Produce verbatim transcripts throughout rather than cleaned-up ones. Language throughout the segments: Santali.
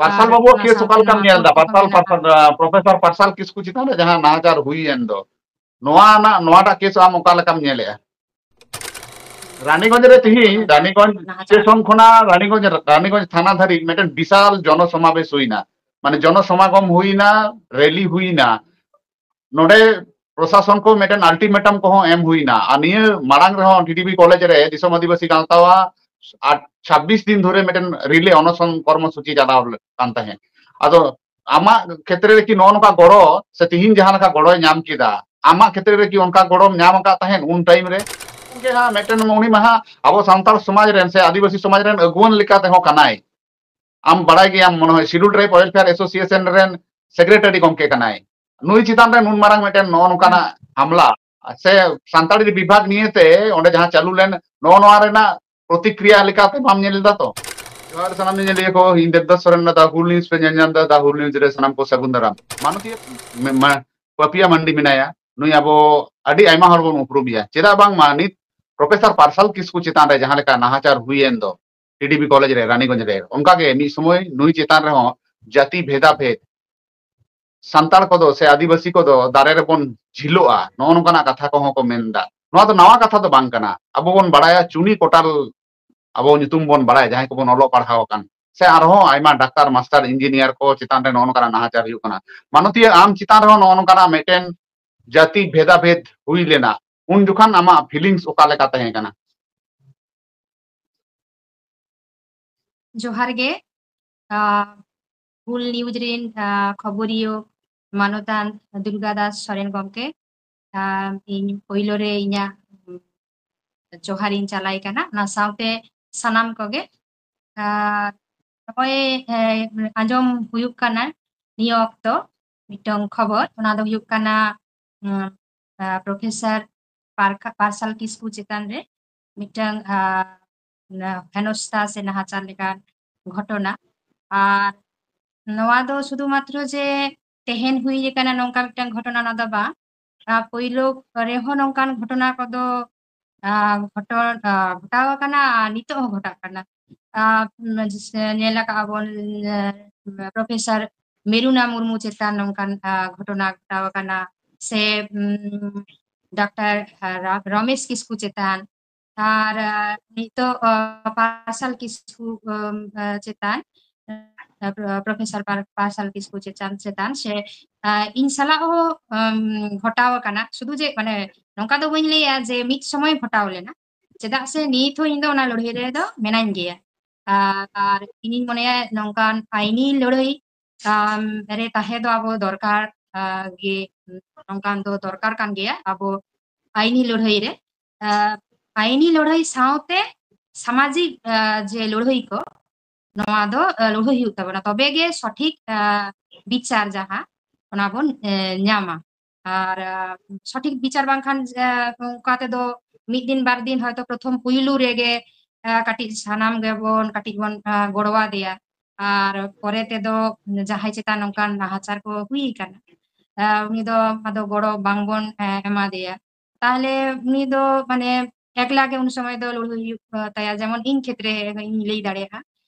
ᱯᱟᱨᱥᱟᱞ ᱟᱨ ᱵᱟᱹᱵᱩᱣᱟᱜ ᱚᱱᱟ ᱠᱮᱥ ᱥᱟᱶᱛᱮ ᱚᱠᱟ ᱞᱮᱠᱟᱢ ᱱᱚᱣᱟ ᱧᱮᱞ ᱮᱫᱟ? ᱠᱚ ᱯᱟᱨᱥᱟᱞ, ᱢᱮᱱᱟᱜᱼᱟ᱾ ᱯᱟᱨᱥᱟᱞ, ᱟᱸ, ᱯᱨᱚᱯᱷᱮᱥᱚᱨ ᱯᱟᱨᱥᱟᱞ ᱠᱤᱥᱠᱩ ᱪᱮᱛᱟᱱ ᱨᱮ ᱡᱟᱦᱟᱸ ᱱᱟᱦᱟᱪᱟᱨ ᱦᱩᱭᱮᱱ ᱫᱚ, ᱱᱚᱣᱟ ᱨᱮᱱᱟᱜ, ᱱᱚᱣᱟᱴᱟᱜ ᱠᱮᱥ ᱟᱢ ᱚᱠᱟ ᱞᱮᱠᱟᱢ ᱧᱮᱞᱮᱜᱼᱟ? ᱨᱟᱱᱤᱜᱚᱸᱡᱽ ᱨᱮ ᱛᱤᱦᱤᱧ, ᱨᱟᱱᱤᱜᱚᱸᱡᱽ ᱱᱟᱦᱟᱪᱟᱨ᱾ ᱥᱴᱮᱥᱚᱱ ᱠᱷᱚᱱᱟᱜ ᱨᱟᱱᱤᱜᱚᱸᱡᱽ, ᱨᱟᱱᱤᱜᱚᱸᱡᱽ ᱛᱷᱟᱱᱟ ᱫᱷᱟᱹᱨᱤᱡ ᱢᱤᱫᱴᱮᱱ ᱵᱤᱥᱟᱞ ᱡᱚᱱᱚ ᱥᱚᱢᱟᱵᱮᱥ ᱦᱩᱭᱱᱟ, ᱢᱟᱱᱮ ᱡᱚᱱᱚ ᱥᱚᱢᱟᱜᱚᱢ ᱦᱩᱭᱱᱟ, ᱨᱮᱞᱤ ᱦᱩᱭᱱᱟ᱾ ᱱᱚᱰᱮ ᱯᱨᱚᱥᱟᱥᱚᱱ ᱠᱚ ᱢᱤᱫᱴᱮᱱ ultimatum ᱠᱚᱦᱚᱸ ᱮᱢ ᱦᱩᱭᱱᱟ᱾ ᱟᱨ ᱱᱤᱭᱟᱹ ᱢᱟᱲᱟᱝ ᱨᱮᱦᱚᱸ ᱰᱤᱰᱤᱵᱤ ᱠᱚᱞᱮᱡᱽ ᱨᱮ ᱫᱤᱥᱚᱢ ᱟᱹᱫᱤᱵᱟᱹᱥᱤ ᱜᱟᱶᱛᱟᱣᱟᱜ ᱟᱨ ᱪᱷᱟᱵᱵᱤᱥ ᱫᱤᱱ ᱫᱷᱚᱨᱮ ᱢᱤᱫᱴᱮᱱ ᱨᱤᱞᱮ ᱚᱱᱚᱥᱚᱱ ᱠᱚᱨᱢᱚᱥᱩᱪᱤ ᱪᱟᱞᱟᱣ ᱠᱟᱱ ᱛᱟᱦᱮᱸᱫ᱾ ᱟᱫᱚ ᱟᱢᱟᱜ ᱠᱷᱮᱛᱨᱮ ᱨᱮ ᱠᱤ ᱱᱚᱜᱼᱚ ᱱᱚᱝᱠᱟ ᱜᱚᱲᱚ, ᱥᱮ ᱛᱤᱦᱤᱧ ᱡᱟᱦᱟᱸ ᱞᱮᱠᱟ ᱜᱚᱲᱚᱭ ᱧᱟᱢ ᱠᱮᱫᱟ, ᱟᱢᱟᱜ ᱠᱷᱮᱛᱨᱮ ᱨᱮ ᱠᱤ ᱚᱱᱠᱟ ᱜᱚᱲᱚᱢ ᱧᱟᱢ ᱟᱠᱟᱫ ᱛᱟᱦᱮᱸᱫ ᱩᱱ ᱴᱟᱭᱤᱢ ᱨᱮ? ᱜᱚᱢᱠᱮ, ᱦᱟᱸ, ᱢᱤᱫᱴᱮᱱ ᱩᱱᱤ ᱢᱟ ᱦᱟᱸᱜ ᱟᱵᱚ ᱥᱟᱱᱛᱟᱲ ᱥᱚᱢᱟᱡᱽ ᱨᱮᱱ ᱥᱮ ᱟᱹᱫᱤᱵᱟᱹᱥᱤ ᱥᱚᱢᱟᱡᱽ ᱨᱮᱱ ᱟᱹᱜᱩᱣᱟᱹᱱ ᱞᱮᱠᱟ ᱛᱮᱦᱚᱸ ᱠᱟᱱᱟᱭ᱾ ᱟᱢ ᱵᱟᱲᱟᱭ ᱜᱮᱭᱟᱢ ᱢᱚᱱᱮ ᱦᱚᱭ, Scheduled Tribe Welfare Association ᱨᱮᱱ ᱥᱮᱠᱨᱮᱴᱟᱨᱤ ᱜᱚᱢᱠᱮ ᱠᱟᱱᱟᱭ᱾ ᱱᱩᱭ ᱪᱮᱛᱟᱱ ᱨᱮ ᱱᱩᱱ ᱢᱟᱨᱟᱝ ᱢᱤᱫᱴᱮᱱ ᱱᱚᱜᱼᱚ ᱱᱚᱝᱠᱟᱱᱟᱜ ᱦᱟᱢᱞᱟ ᱥᱮ ᱥᱟᱱᱛᱟᱲᱤ ᱵᱤᱵᱷᱟᱜᱽ ᱱᱤᱭᱮᱛᱮ ᱚᱸᱰᱮ ᱡᱟᱦᱟᱸ ᱪᱟᱹᱞᱩ ᱞᱮᱱ, ᱱᱚᱜᱼᱚ ᱱᱚᱣᱟ ᱨᱮᱱᱟᱜ ᱯᱨᱚᱛᱤᱠᱨᱤᱭᱟ ᱞᱮᱠᱟᱛᱮ ᱵᱟᱢ ᱧᱮᱞ ᱮᱫᱟ ᱛᱚ? ᱡᱚᱦᱟᱨ ᱥᱟᱱᱟᱢ ᱧᱮᱧᱮᱞᱤᱭᱟᱹ ᱠᱚ, ᱤᱧ ᱫᱮᱵᱫᱟᱥ ᱥᱚᱨᱮᱱ, ᱫᱟ ᱦᱩᱞ ᱱᱤᱭᱩᱡᱽ ᱯᱮ ᱧᱮᱞ ᱧᱟᱢ ᱮᱫᱟ, ᱫᱟ ᱦᱩᱞ ᱱᱤᱭᱩᱡᱽ ᱨᱮ ᱥᱟᱱᱟᱢ ᱠᱚ ᱥᱟᱹᱜᱩᱱ ᱫᱟᱨᱟᱢ᱾ ᱢᱟᱱᱚᱛᱤᱭᱟᱹ ᱢᱮ-, ᱢᱟ-, ᱯᱟᱹᱯᱤᱭᱟ ᱢᱟᱱᱰᱤ ᱢᱮᱱᱟᱭᱟ, ᱱᱩᱭ ᱟᱵᱚ ᱟᱹᱰᱤ ᱟᱭᱢᱟ ᱦᱚᱲ ᱵᱚᱱ ᱩᱯᱨᱩᱢᱮᱭᱟ᱾ ᱪᱮᱫᱟᱜ ᱵᱟᱝᱢᱟ ᱱᱤᱛ ᱯᱨᱚᱯᱷᱮᱥᱚᱨ ᱯᱟᱨᱥᱟᱞ ᱠᱤᱥᱠᱩ ᱪᱮᱛᱟᱱ ᱨᱮ ᱡᱟᱦᱟᱸ ᱞᱮᱠᱟ ᱱᱟᱦᱟᱪᱟᱨ ᱦᱩᱭᱮᱱ ᱫᱚ ᱰᱤᱰᱤᱵᱤ ᱠᱚᱞᱮᱡᱽ ᱨᱮ, ᱨᱟᱱᱤᱜᱚᱸᱡᱽ ᱨᱮ, ᱚᱱᱠᱟᱜᱮ ᱢᱤᱫ ᱥᱚᱢᱚᱭ ᱱᱩᱭ ᱪᱮᱛᱟᱱ ᱨᱮᱦᱚᱸ ᱡᱟᱹᱛᱤ ᱵᱷᱮᱫᱟ ᱵᱷᱮᱫ, ᱥᱟᱱᱛᱟᱲ ᱠᱚᱫᱚ ᱥᱮ ᱟᱹᱫᱤᱵᱟᱹᱥᱤ ᱠᱚᱫᱚ ᱫᱟᱨᱮ ᱨᱮᱵᱚᱱ ᱡᱷᱤᱞᱚᱜᱼᱟ, ᱱᱚᱜᱼᱚ ᱱᱚᱝᱠᱟᱱᱟᱜ ᱠᱟᱛᱷᱟ ᱠᱚᱦᱚᱸ ᱠᱚ ᱢᱮᱱ ᱮᱫᱟ᱾ ᱱᱚᱣᱟ ᱫᱚ ᱱᱟᱣᱟ ᱠᱟᱛᱷᱟ ᱫᱚ ᱵᱟᱝ ᱠᱟᱱᱟ᱾ ᱟᱵᱚ ᱵᱚᱱ ᱵᱟᱲᱟᱭᱟ, ᱪᱩᱱᱤ ᱠᱚᱴᱟᱞ ᱟᱵᱚ ᱧᱩᱛᱩᱢ ᱵᱚᱱ ᱵᱟᱲᱟᱭᱟ, ᱡᱟᱦᱟᱸᱭ ᱠᱚᱵᱚᱱ ᱚᱞᱚᱜ ᱯᱟᱲᱦᱟᱣ ᱟᱠᱟᱱ, ᱥᱮ ᱟᱨᱦᱚᱸ ᱟᱭᱢᱟ ᱰᱟᱠᱛᱟᱨ, ᱢᱟᱥᱴᱟᱨ, ᱤᱧᱡᱤᱱᱤᱭᱟᱨ ᱠᱚ ᱪᱮᱛᱟᱱ ᱨᱮ ᱱᱚᱜᱼᱚ ᱱᱚᱝᱠᱟᱱᱟᱜ ᱱᱟᱦᱟᱪᱟᱨ ᱦᱩᱭᱩᱜ ᱠᱟᱱᱟ᱾ ᱢᱟᱱᱚᱛᱤᱭᱟᱹ, ᱟᱢ ᱪᱮᱛᱟᱱ ᱨᱮᱦᱚᱸ ᱱᱚᱜᱼᱚ ᱱᱚᱝᱠᱟᱱᱟᱜ ᱢᱤᱫᱴᱮᱱ ᱡᱟᱹᱛᱤ ᱵᱷᱮᱫᱟᱵᱷᱮᱫ ᱦᱩᱭ ᱞᱮᱱᱟ, ᱩᱱ ᱡᱚᱠᱷᱟᱱ ᱟᱢᱟᱜ feelings ᱚᱠᱟ ᱞᱮᱠᱟ ᱛᱟᱦᱮᱸ ᱠᱟᱱᱟ? ᱡᱚᱦᱟᱨ ᱜᱮ᱾ ᱟᱸ, ᱦᱩᱞ ᱱᱤᱭᱩᱡᱽ ᱨᱮᱱ, ᱟᱸ, ᱠᱷᱚᱵᱚᱨᱤᱭᱟᱹ ᱢᱟᱱᱚᱛᱟᱱ ᱫᱩᱨᱜᱟ ᱫᱟᱥ ᱥᱚᱨᱮᱱ ᱜᱚᱢᱠᱮ, ᱟᱸ, ᱤᱧ ᱯᱳᱭᱞᱳ ᱨᱮ ᱤᱧᱟᱹᱜ, ᱩᱸ, ᱡᱚᱦᱟᱨ ᱤᱧ ᱪᱟᱞᱟᱭ ᱠᱟᱱᱟ, ᱚᱱᱟ ᱥᱟᱶᱛᱮ ᱥᱟᱱᱟᱢ ᱠᱚᱜᱮ᱾ ᱟᱸ, ᱱᱚᱜᱼᱚᱭ, ᱮ, ᱟᱸᱡᱚᱢ ᱦᱩᱭᱩᱜ ᱠᱟᱱᱟ ᱱᱤᱭᱟᱹ ᱚᱠᱛᱚ ᱢᱤᱫᱴᱟᱝ ᱠᱷᱚᱵᱚᱨ, ᱚᱱᱟ ᱫᱚ ᱦᱩᱭᱩᱜ ᱠᱟᱱᱟ, ᱩᱸ, ᱟᱸ, ᱯᱨᱚᱯᱷᱮᱥᱚᱨ ᱯᱟᱨᱠᱟ-, ᱯᱟᱨᱥᱟᱞ ᱠᱤᱥᱠᱩ ᱪᱮᱛᱟᱱ ᱨᱮ ᱢᱤᱫᱴᱟᱝ, ᱟᱸ, ᱚᱱᱟ ᱦᱮᱱᱚᱥᱛᱟ ᱥᱮ ᱱᱟᱦᱟᱪᱟᱨ ᱞᱮᱠᱟᱱ ᱜᱷᱚᱴᱚᱱᱟ᱾ ᱟᱨ ᱱᱚᱣᱟ ᱫᱚ ᱥᱩᱫᱷᱩ ᱢᱟᱛᱨᱚ ᱡᱮ ᱛᱮᱦᱮᱧ ᱦᱩᱭ ᱟᱠᱟᱱᱟ ᱱᱚᱝᱠᱟ ᱢᱤᱫᱴᱟᱝ ᱜᱷᱚᱴᱚᱱᱟ, ᱚᱱᱟ ᱫᱚ ᱵᱟᱝ᱾ ᱟᱨ ᱯᱳᱭᱞᱳ ᱨᱮᱦᱚᱸ ᱱᱚᱝᱠᱟᱱ ᱜᱷᱚᱴᱚᱱᱟ ᱠᱚᱫᱚ, ᱟᱸ, ᱜᱷᱚᱴᱚᱱ-, ᱟᱸ, ᱜᱷᱚᱴᱟᱣ ᱟᱠᱟᱱᱟ ᱟᱨ ᱱᱤᱛᱚᱜ ᱦᱚᱸ ᱜᱷᱚᱴᱟᱜ ᱠᱟᱱᱟ᱾ ᱟᱸ, ᱩᱢ, ᱧᱮᱞ ᱟᱠᱟᱫᱼᱟ ᱵᱚᱱ, ᱮᱸ, ᱯᱨᱚᱯᱷᱮᱥᱚᱨ ᱢᱮᱨᱩᱱᱟ ᱢᱩᱨᱢᱩ ᱪᱮᱛᱟᱱ ᱱᱚᱝᱠᱟᱱ, ᱟᱸ, ᱜᱷᱚᱴᱚᱱᱟ ᱜᱷᱚᱴᱟᱣ ᱟᱠᱟᱱᱟ, ᱥᱮ, ᱩᱢ, ᱰᱟᱠᱛᱟᱨ, ᱟᱸ, ᱨᱟ-, ᱨᱚᱢᱮᱥ ᱠᱤᱥᱠᱩ ᱪᱮᱛᱟᱱ, ᱟᱨ, ᱟᱸ, ᱱᱤᱛᱚᱜ, ᱟᱸ, ᱯᱟᱨᱥᱟᱞ ᱠᱤᱥᱠᱩ, ᱩᱢ, ᱟᱸ, ᱪᱮᱛᱟᱱ, ᱟᱸ, ᱯᱨᱚ-, ᱯᱨᱚᱯᱷᱮᱥᱚᱨ ᱯᱟᱨ-, ᱯᱟᱨᱥᱟᱞ ᱠᱤᱥᱠᱩ ᱪᱮᱛᱟᱱ, ᱪᱮᱛᱟᱱ ᱥᱮ, ᱟᱸ, ᱤᱧ ᱥᱟᱞᱟᱜ ᱦᱚᱸ, ᱩᱢ, ᱜᱷᱚᱴᱟᱣ ᱟᱠᱟᱱᱟ᱾ ᱥᱩᱫᱷᱩ ᱡᱮ, ᱢᱟᱱᱮ, ᱱᱚᱝᱠᱟ ᱫᱚ ᱵᱟᱹᱧ ᱞᱟᱹᱭᱟ ᱡᱮ ᱢᱤᱫ ᱥᱚᱢᱚᱭ ᱜᱷᱚᱴᱟᱣ ᱞᱮᱱᱟ, ᱪᱮᱫᱟᱜ ᱥᱮ ᱱᱤᱛ ᱦᱚᱸ ᱤᱧ ᱫᱚ ᱚᱱᱟ ᱞᱟᱹᱲᱦᱟᱹᱭ ᱨᱮᱫᱚ ᱢᱮᱱᱟᱧ ᱜᱮᱭᱟ᱾ ᱟᱨ, ᱟᱨ ᱤᱧᱤᱧ ᱢᱚᱱᱮᱭᱟ ᱱᱚᱝᱠᱟᱱ ᱟᱭᱱᱤ ᱞᱟᱹᱲᱦᱟᱹᱭ, ᱟᱢ, ᱨᱮ ᱛᱟᱦᱮᱸ ᱫᱚ ᱟᱵᱚ ᱫᱚᱨᱠᱟᱨ, ᱟᱸ, ᱜᱮ, ᱱᱚᱝᱠᱟᱱ ᱫᱚ ᱫᱚᱨᱠᱟᱨ ᱠᱟᱱ ᱜᱮᱭᱟ᱾ ᱟᱵᱚ ᱟᱭᱱᱤ ᱞᱟᱹᱲᱦᱟᱹᱭ ᱨᱮ, ᱟᱸ, ᱟᱭᱱᱤ ᱞᱟᱹᱲᱦᱟᱹᱭ ᱥᱟᱶᱛᱮ ᱥᱟᱢᱟᱡᱤᱠ, ᱟᱸ, ᱡᱮ ᱞᱟᱹᱲᱦᱟᱹᱭ ᱠᱚ, ᱱᱚᱣᱟ ᱫᱚ, ᱟᱸ, ᱞᱟᱹᱲᱦᱟᱹᱭ ᱦᱩᱭᱩᱜ ᱛᱟᱵᱚᱱᱟ, ᱛᱚᱵᱮ ᱜᱮ ᱥᱚᱴᱷᱤᱠ, ᱟᱸ, ᱵᱤᱪᱟᱨ ᱡᱟᱦᱟᱸ, ᱚᱱᱟ ᱵᱚᱱ, ᱟᱸ, ᱧᱟᱢᱟ᱾ ᱟᱨ, ᱟᱸ, ᱥᱚᱴᱷᱤᱠ ᱵᱤᱪᱟᱨ ᱵᱟᱝᱠᱷᱟᱱ, ᱟᱸ, ᱚᱱᱠᱟ ᱛᱮᱫᱚ ᱢᱤᱫ ᱫᱤᱱ ᱵᱟᱨ ᱫᱤᱱ ᱦᱚᱭᱛᱚ ᱯᱨᱚᱛᱷᱚᱢ ᱯᱩᱭᱞᱩ ᱨᱮᱜᱮ, ᱟᱸ, ᱠᱟᱹᱴᱤᱡ ᱥᱟᱱᱟᱢ ᱜᱮᱵᱚᱱ ᱠᱟᱹᱴᱤᱡ ᱵᱚᱱ, ᱟᱸ, ᱜᱚᱲᱚᱣᱟᱫᱮᱭᱟ᱾ ᱟᱨ ᱯᱚᱨᱮ ᱛᱮᱫᱚ ᱡᱟᱦᱟᱸᱭ ᱪᱮᱛᱟᱱ ᱱᱚᱝᱠᱟᱱ ᱱᱟᱦᱟᱪᱟᱨ ᱠᱚ ᱦᱩᱭ ᱟᱠᱟᱱᱟ, ᱟᱸ, ᱩᱱᱤ ᱫᱚ ᱟᱫᱚ ᱜᱚᱲᱚ ᱵᱟᱝᱵᱚᱱ, ᱟᱸ, ᱮᱢᱟᱫᱮᱭᱟ᱾ ᱛᱟᱦᱞᱮ ᱩᱱᱤ ᱫᱚ ᱢᱟᱱᱮ ᱮᱠᱞᱟ ᱜᱮ ᱩᱱ ᱥᱚᱢᱚᱭ ᱫᱚ ᱞᱟᱹᱲᱦᱟᱹᱭ ᱦᱩᱭᱩᱜ, ᱟᱸ, ᱛᱟᱭᱟ᱾ ᱡᱮᱢᱚᱱ ᱤᱧ ᱠᱷᱮᱛᱨᱮ ᱤᱧ ᱞᱟᱹᱭ ᱫᱟᱲᱮᱭᱟᱜᱼᱟ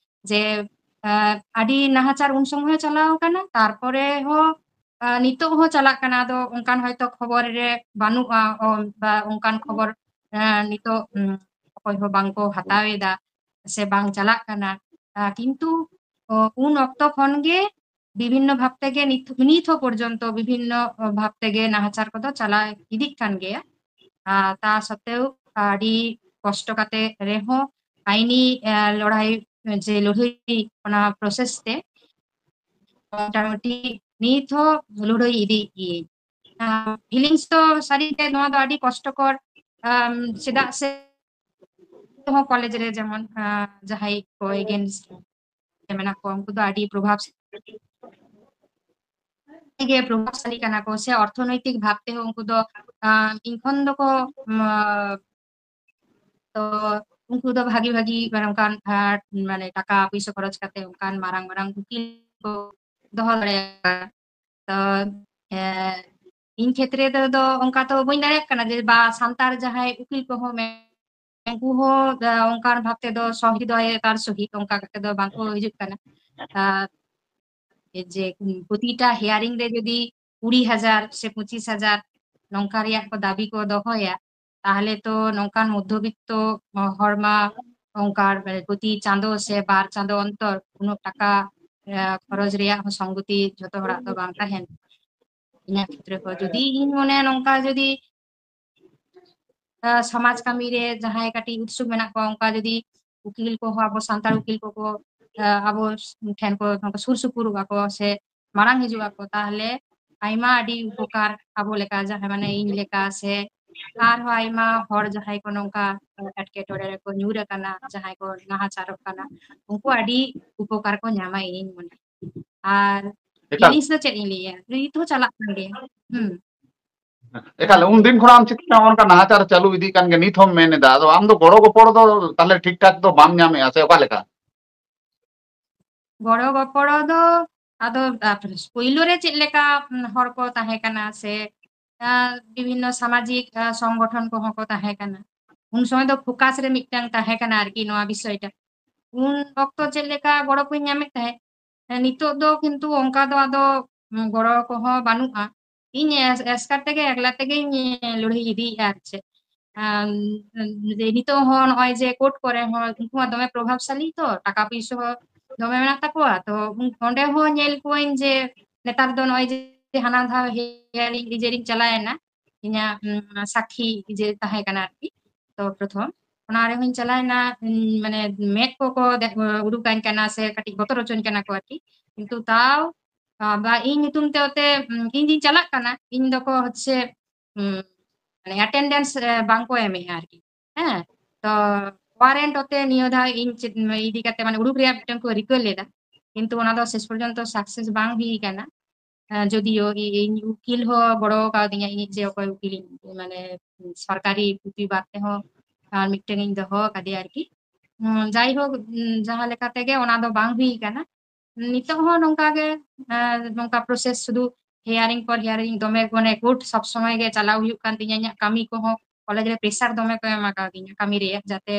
ᱡᱮ, ᱟᱸ, ᱟᱹᱰᱤ ᱱᱟᱦᱟᱪᱟᱨ ᱩᱱ ᱥᱚᱢᱚᱭ ᱦᱚᱸ ᱪᱟᱞᱟᱣ ᱟᱠᱟᱱᱟ, ᱛᱟᱨᱯᱚᱨᱮ ᱦᱚᱸ, ᱟᱸ, ᱱᱤᱛᱚᱜ ᱦᱚᱸ ᱪᱟᱞᱟᱜ ᱠᱟᱱᱟ᱾ ᱟᱫᱚ ᱚᱱᱠᱟᱱ ᱦᱚᱭᱛᱚ ᱠᱷᱚᱵᱚᱨ ᱨᱮ ᱵᱟᱹᱱᱩᱜᱼᱟ, ᱚ, ᱵᱟ ᱚᱱᱠᱟᱱ ᱠᱷᱚᱵᱚᱨ, ᱟᱸ, ᱱᱤᱛᱚᱜ, ᱩᱸ, ᱚᱠᱚᱭ ᱦᱚᱸ ᱵᱟᱝᱠᱚ ᱦᱟᱛᱟᱣ ᱮᱫᱟ ᱥᱮ ᱵᱟᱝ ᱪᱟᱞᱟᱜ ᱠᱟᱱᱟ᱾ ᱟᱸ, ᱠᱤᱱᱛᱩ, ᱚ, ᱩᱱ ᱚᱠᱛᱚ ᱠᱷᱚᱱ ᱜᱮ ᱵᱤᱵᱷᱤᱱᱱᱚ ᱵᱷᱟᱵ ᱛᱮᱜᱮ ᱱᱤᱛ, ᱱᱤᱛ ᱦᱚᱸ ᱯᱚᱨᱡᱚᱱᱛᱚ ᱵᱤᱵᱷᱤᱱᱱᱚ ᱵᱷᱟᱵ ᱛᱮᱜᱮ ᱱᱟᱦᱟᱪᱟᱨ ᱠᱚᱫᱚ ᱪᱟᱞᱟᱣ ᱤᱫᱤᱜ ᱠᱟᱱ ᱜᱮᱭᱟ᱾ ᱟᱨ ᱛᱟ ᱥᱚᱛᱛᱮᱣ ᱟᱹᱰᱤ ᱠᱚᱥᱴᱚ ᱠᱟᱛᱮ ᱨᱮᱦᱚᱸ ᱟᱭᱱᱤ, ᱟᱸ, ᱞᱟᱹᱲᱦᱟᱹᱭ, ᱡᱮ ᱞᱟᱹᱲᱦᱟᱹᱭ ᱚᱱᱟ process ᱛᱮ ᱢᱚᱴᱟᱢᱩᱴᱤ ᱱᱤᱛ ᱦᱚᱸ ᱞᱟᱹᱲᱦᱟᱹᱭ ᱤᱫᱤᱭᱮᱫ ᱜᱤᱭᱟᱹᱧ᱾ ᱟᱸ, feelings ᱫᱚ ᱥᱟᱹᱨᱤᱜᱮ ᱱᱚᱣᱟ ᱫᱚ ᱟᱹᱰᱤ ᱠᱚᱥᱴᱚᱠᱚᱨ, ᱟᱢ, ᱪᱮᱫᱟᱜ ᱥᱮ ᱦᱚᱸ ᱠᱚᱞᱮᱡᱽ ᱨᱮ ᱡᱮᱢᱚᱱ, ᱟᱸ, ᱡᱟᱦᱟᱸᱭ ᱠᱚ against ᱨᱮ ᱢᱮᱱᱟᱜ ᱠᱚᱣᱟ, ᱩᱱᱠᱩ ᱫᱚ ᱟᱹᱰᱤ ᱯᱨᱚᱵᱷᱟᱵ ᱜᱮ ᱯᱨᱚᱵᱷᱟᱵᱥᱟᱞᱤ ᱠᱟᱱᱟ ᱠᱚ, ᱥᱮ ᱚᱨᱛᱷᱚᱱᱳᱭᱛᱤᱠ ᱵᱷᱟᱵ ᱛᱮᱦᱚᱸ ᱩᱱᱠᱩ ᱫᱚ, ᱟᱸ, ᱤᱧ ᱠᱷᱚᱱ ᱫᱚᱠᱚ, ᱩᱢ, ᱛᱚ ᱩᱱᱠᱩ ᱫᱚ ᱵᱷᱟᱜᱤ ᱵᱷᱟᱜᱤ, ᱢᱟᱱᱮ, ᱚᱱᱠᱟᱱ, ᱟᱸ, ᱢᱟᱱᱮ, ᱴᱟᱠᱟ ᱯᱩᱭᱥᱟᱹ ᱠᱷᱚᱨᱚᱪ ᱠᱟᱛᱮ ᱚᱱᱠᱟᱱ ᱢᱟᱨᱟᱝ ᱢᱟᱨᱟᱝ ᱩᱠᱤᱞ ᱠᱚ ᱫᱚᱦᱚ ᱫᱟᱲᱮᱭᱟᱜᱼᱟ᱾ ᱛᱚ, ᱮᱸ, ᱤᱧ ᱠᱷᱮᱛᱨᱮ ᱨᱮᱫᱚ ᱚᱱᱠᱟ ᱛᱚ ᱵᱟᱹᱧ ᱫᱟᱲᱮᱭᱟᱜ ᱠᱟᱱᱟ ᱡᱮ ᱵᱟ ᱥᱟᱱᱛᱟᱲ ᱡᱟᱦᱟᱸᱭ ᱩᱠᱤᱞ ᱠᱚᱦᱚᱸ ᱢᱮ-, ᱩᱱᱠᱩ ᱦᱚᱸ, ᱟ, ᱚᱱᱠᱟᱱ ᱵᱷᱟᱵ ᱛᱮᱫᱚ ᱥᱚᱦᱤᱫᱚᱭᱮᱛᱟᱨ ᱥᱚᱦᱤᱫ ᱚᱱᱠᱟ ᱠᱟᱛᱮ ᱫᱚ ᱵᱟᱝᱠᱚ ᱦᱤᱡᱩᱜ ᱠᱟᱱᱟ᱾ ᱟᱨ ᱡᱮ ᱯᱨᱚᱛᱤᱴᱟ hearing ᱨᱮ ᱡᱩᱫᱤ ᱠᱩᱲᱤ ᱦᱟᱡᱟᱨ ᱥᱮ ᱯᱚᱸᱪᱤᱥ ᱦᱟᱡᱟᱨ ᱱᱚᱝᱠᱟ ᱨᱮᱭᱟᱜ ᱠᱚ ᱫᱟᱹᱵᱤ ᱠᱚ ᱫᱚᱦᱚᱭᱟ, ᱛᱟᱦᱚᱞᱮ ᱛᱚ ᱱᱚᱝᱠᱟᱱ ᱢᱚᱫᱽᱫᱷᱚᱵᱤᱛᱛᱚ ᱦᱚᱲ ᱢᱟ ᱚᱱᱠᱟ ᱯᱨᱚᱛᱤ ᱪᱟᱸᱫᱚ ᱥᱮ ᱵᱟᱨ ᱪᱟᱸᱫᱚ ᱚᱱᱛᱚᱨ ᱩᱱᱟᱹᱜ ᱴᱟᱠᱟ, ᱟ, ᱠᱷᱚᱨᱚᱪ ᱨᱮᱭᱟᱜ ᱦᱚᱸ ᱥᱚᱝᱜᱚᱛᱤ ᱡᱷᱚᱛᱚ ᱦᱚᱲᱟᱜ ᱫᱚ ᱵᱟᱝ ᱛᱟᱦᱮᱱ᱾ ᱤᱧᱟᱹᱜ ᱠᱷᱮᱛᱨᱮ ᱦᱚᱸ ᱡᱩᱫᱤ ᱤᱧ ᱢᱚᱱᱮᱭᱟ ᱱᱚᱝᱠᱟ ᱡᱩᱫᱤ, ᱟ, ᱥᱚᱢᱟᱡᱽ ᱠᱟᱹᱢᱤ ᱨᱮ ᱡᱟᱦᱟᱸᱭ ᱠᱟᱹᱴᱤᱡ ᱩᱛᱥᱩᱠ ᱢᱮᱱᱟᱜ ᱠᱚᱣᱟ, ᱚᱱᱠᱟ ᱡᱩᱫᱤ ᱩᱠᱤᱞ ᱠᱚᱦᱚᱸ ᱟᱵᱚ ᱥᱟᱱᱛᱟᱲ ᱩᱠᱤᱞ ᱠᱚᱠᱚ, ᱟ, ᱟᱵᱚ ᱴᱷᱮᱱ ᱠᱚ ᱱᱚᱝᱠᱟ ᱥᱩᱨ ᱥᱩᱯᱩᱨᱚᱜᱼᱟ ᱠᱚ ᱥᱮ ᱢᱟᱲᱟᱝ ᱦᱤᱡᱩᱜ ᱟᱠᱚ, ᱛᱟᱦᱚᱞᱮ ᱟᱭᱢᱟ ᱟᱹᱰᱤ ᱩᱯᱚᱠᱟᱨ ᱟᱵᱚ ᱞᱮᱠᱟ, ᱡᱟᱦᱟᱸᱭ ᱢᱟᱱᱮ ᱤᱧ ᱞᱮᱠᱟ ᱥᱮ ᱟᱨᱦᱚᱸ ᱟᱭᱢᱟ ᱦᱚᱲ ᱡᱟᱦᱟᱸᱭ ᱠᱚ ᱱᱚᱝᱠᱟ ᱮᱴᱠᱮᱴᱚᱬᱮ ᱨᱮᱠᱚ ᱧᱩᱨ ᱟᱠᱟᱱᱟ, ᱡᱟᱦᱟᱸᱭ ᱠᱚ ᱱᱟᱦᱟᱪᱟᱨᱚᱜ ᱠᱟᱱᱟ, ᱩᱱᱠᱩ ᱟᱹᱰᱤ ᱩᱯᱚᱠᱟᱨ ᱠᱚ ᱧᱟᱢᱟ ᱤᱧᱤᱧ ᱢᱚᱱᱮᱭᱟ᱾ ᱟᱨ ᱮᱠᱟᱞ᱾ ᱡᱤᱱᱤᱥ ᱫᱚ ᱪᱮᱫ ᱤᱧ ᱞᱟᱹᱭᱟ, ᱱᱤᱛ ᱦᱚᱸ ᱪᱟᱞᱟᱜ ᱠᱟᱱ ᱜᱮᱭᱟ᱾ ᱦᱩᱸ᱾ ᱮᱠᱟᱞ, ᱩᱱᱫᱤᱱ ᱠᱷᱚᱱᱟᱜ ᱟᱢ ᱪᱮᱫ ᱞᱮᱠᱟ ᱚᱱᱠᱟ ᱱᱟᱦᱟᱪᱟᱨ ᱪᱟᱹᱞᱩ ᱤᱫᱤᱜ ᱠᱟᱱ ᱜᱮᱭᱟ, ᱱᱤᱛ ᱦᱚᱸᱢ ᱢᱮᱱ ᱮᱫᱟ, ᱟᱫᱚ ᱟᱢ ᱫᱚ ᱜᱚᱲᱚ ᱜᱚᱯᱚᱲᱚ ᱫᱚ ᱛᱟᱦᱞᱮ ᱴᱷᱤᱠ ᱴᱷᱟᱠ ᱫᱚ ᱵᱟᱢ ᱧᱟᱢᱮᱜᱼᱟ ᱥᱮ ᱚᱠᱟ ᱞᱮᱠᱟ? ᱜᱚᱲᱚ ᱜᱚᱯᱚᱲᱚ ᱫᱚ ᱟᱫᱚ, ᱟ, ᱯᱳᱭᱞᱳ ᱨᱮ ᱪᱮᱫ ᱞᱮᱠᱟ, ᱩᱢ, ᱦᱚᱲ ᱠᱚ ᱛᱟᱦᱮᱸ ᱠᱟᱱᱟ ᱥᱮ, ᱟ, ᱵᱤᱵᱷᱤᱱᱱᱚ ᱥᱟᱢᱟᱡᱤᱠ, ᱟ, ᱥᱚᱝᱜᱚᱴᱷᱚᱱ ᱠᱚᱦᱚᱸ ᱠᱚ ᱛᱟᱦᱮᱸ ᱠᱟᱱᱟ, ᱩᱱ ᱥᱚᱢᱚᱭ ᱫᱚ focus ᱨᱮ ᱢᱤᱫᱴᱟᱝ ᱛᱟᱦᱮᱸ ᱠᱟᱱᱟ ᱟᱨᱠᱤ ᱱᱚᱣᱟ ᱵᱤᱥᱚᱭᱴᱟ᱾ ᱩᱱ ᱚᱠᱛᱚ ᱪᱮᱫ ᱞᱮᱠᱟ ᱜᱚᱲᱚ ᱠᱚᱧ ᱧᱟᱢᱮᱫ ᱛᱟᱦᱮᱸᱫ, ᱦᱮᱸ, ᱱᱤᱛᱚᱜ ᱫᱚ ᱠᱤᱱᱛᱩ ᱚᱱᱠᱟ ᱫᱚ ᱟᱫᱚ, ᱩᱢ, ᱜᱚᱲᱚ ᱠᱚᱦᱚᱸ ᱵᱟᱹᱱᱩᱜᱼᱟ᱾ ᱤᱧ ᱮᱥ-, ᱮᱥᱠᱟᱨ ᱛᱮᱜᱮ, ᱮᱠᱞᱟ ᱛᱮᱜᱮᱧ ᱞᱟᱹᱲᱦᱟᱹᱭ ᱤᱫᱤᱭᱮᱫᱼᱟ ᱟᱨ ᱪᱮᱫ᱾ ᱟᱢ, ᱡᱮ ᱱᱤᱛᱚᱜ ᱦᱚᱸ ᱱᱚᱜᱼᱚᱭ ᱡᱮ ᱠᱳᱨᱴ ᱠᱚᱨᱮ ᱦᱚᱸ ᱩᱱᱠᱩ ᱢᱟ ᱫᱚᱢᱮ ᱯᱨᱚᱵᱷᱟᱵᱽᱥᱟᱞᱤ ᱛᱚ, ᱴᱟᱠᱟ ᱯᱩᱭᱥᱟᱹ ᱦᱚᱸ ᱫᱚᱢᱮ ᱢᱮᱱᱟᱜ ᱛᱟᱠᱚᱣᱟ᱾ ᱛᱚ ᱩᱱ-, ᱚᱸᱰᱮ ᱦᱚᱸ ᱧᱮᱞ ᱠᱚᱣᱟᱧ ᱡᱮ ᱱᱮᱛᱟᱨ ᱫᱚ ᱱᱚᱜᱼᱚᱭ ᱡᱮ ᱦᱟᱱᱟ ᱫᱷᱟᱣ hearing ᱤᱡᱮᱨᱤᱧ ᱪᱟᱞᱟᱣᱮᱱᱟ, ᱤᱧᱟᱹᱜ, ᱩᱢ, ᱥᱟᱹᱠᱷᱤ ᱡᱮ ᱛᱟᱦᱮᱸ ᱠᱟᱱᱟ ᱟᱨᱠᱤ, ᱛᱚ ᱯᱨᱚᱛᱷᱚᱢ ᱚᱱᱟ ᱨᱮᱦᱚᱸᱧ ᱪᱟᱞᱟᱣᱮᱱᱟ, ᱩᱢ, ᱢᱟᱱᱮ ᱢᱮᱫ ᱠᱚᱠᱚ ᱫᱮ-, ᱩᱰᱩᱠᱟᱹᱧ ᱠᱟᱱᱟ ᱥᱮ ᱠᱟᱹᱴᱤᱡ ᱵᱚᱛᱚᱨ ᱦᱚᱪᱚᱧ ᱠᱟᱱᱟ ᱠᱚ ᱟᱨᱠᱤ, ᱠᱤᱱᱛᱩ ᱛᱟᱣ, ᱟ, ᱵᱟ, ᱤᱧ ᱧᱩᱛᱩᱢ ᱛᱮ ᱚᱛᱮ, ᱩᱢ, ᱤᱧ ᱜᱤᱧ ᱪᱟᱞᱟᱜ ᱠᱟᱱᱟ, ᱤᱧ ᱫᱚᱠᱚ ᱦᱚᱪᱪᱷᱮ, ᱩᱢ, ᱢᱟᱱᱮ attendance, ᱮ, ᱵᱟᱝ ᱠᱚ ᱮᱢᱮᱜᱼᱟ ᱟᱨᱠᱤ᱾ ᱦᱮᱸ, ᱛᱚ ᱳᱣᱟᱨᱮᱱᱴ ᱚᱛᱮ ᱱᱤᱭᱟᱹ ᱫᱷᱟᱣ ᱤᱧ ᱪᱮᱫ, ᱤᱫᱤ ᱠᱟᱛᱮ ᱢᱟᱱᱮ ᱩᱰᱩᱠ ᱨᱮᱭᱟᱜ ᱢᱤᱫᱴᱟᱝ ᱠᱚ ᱨᱤᱠᱟᱹ ᱞᱮᱫᱟ, ᱠᱤᱱᱛᱩ ᱚᱱᱟ ᱫᱚ ᱥᱮᱥ ᱯᱚᱨᱡᱚᱱᱛᱚ success ᱵᱟᱝ ᱦᱩᱭ ᱟᱠᱟᱱᱟ᱾ ᱮ, ᱡᱚᱫᱤᱭᱳ ᱤ-, ᱤᱧ ᱩᱠᱤᱞ ᱦᱚᱸ ᱜᱚᱲᱚ ᱠᱟᱣᱫᱤᱧᱟ, ᱤᱧᱤᱡ ᱡᱮ ᱚᱠᱚᱭ ᱩᱠᱤᱞ ᱤᱧ, ᱢᱟᱱᱮ ᱥᱚᱨᱠᱟᱨᱤ ᱯᱨᱚᱛᱤᱵᱟᱫ ᱛᱮᱦᱚᱸ ᱟᱨ ᱢᱤᱫᱴᱮᱱ ᱤᱧ ᱫᱚᱦᱚ ᱟᱠᱟᱫᱮᱭᱟ ᱟᱨᱠᱤ᱾ ᱩᱸ, ᱡᱟᱭᱦᱳᱠ, ᱩᱸ, ᱡᱟᱦᱟᱸ ᱞᱮᱠᱟ ᱛᱮᱜᱮ ᱚᱱᱟ ᱫᱚ ᱵᱟᱝ ᱦᱩᱭ ᱟᱠᱟᱱᱟ᱾ ᱱᱤᱛᱚᱜ ᱦᱚᱸ ᱱᱚᱝᱠᱟ ᱜᱮ, ᱮ, ᱱᱚᱝᱠᱟ process ᱥᱩᱫᱷᱩ hearing ᱯᱚᱨ hearing ᱫᱚᱢᱮ, ᱢᱟᱱᱮ court ᱥᱚᱵ ᱥᱚᱢᱚᱭ ᱜᱮ ᱪᱟᱞᱟᱣ ᱦᱩᱭᱩᱜ ᱠᱟᱱ ᱛᱤᱧᱟ, ᱤᱧᱟᱹᱜ ᱠᱟᱹᱢᱤ ᱠᱚᱦᱚᱸ ᱠᱚᱞᱮᱡᱽ ᱨᱮ ᱯᱨᱮᱥᱟᱨ ᱫᱚᱢᱮ ᱠᱚ ᱮᱢ ᱟᱠᱟᱫᱤᱧᱟ ᱠᱟᱹᱢᱤ ᱨᱮᱭᱟᱜ, ᱡᱟᱛᱮ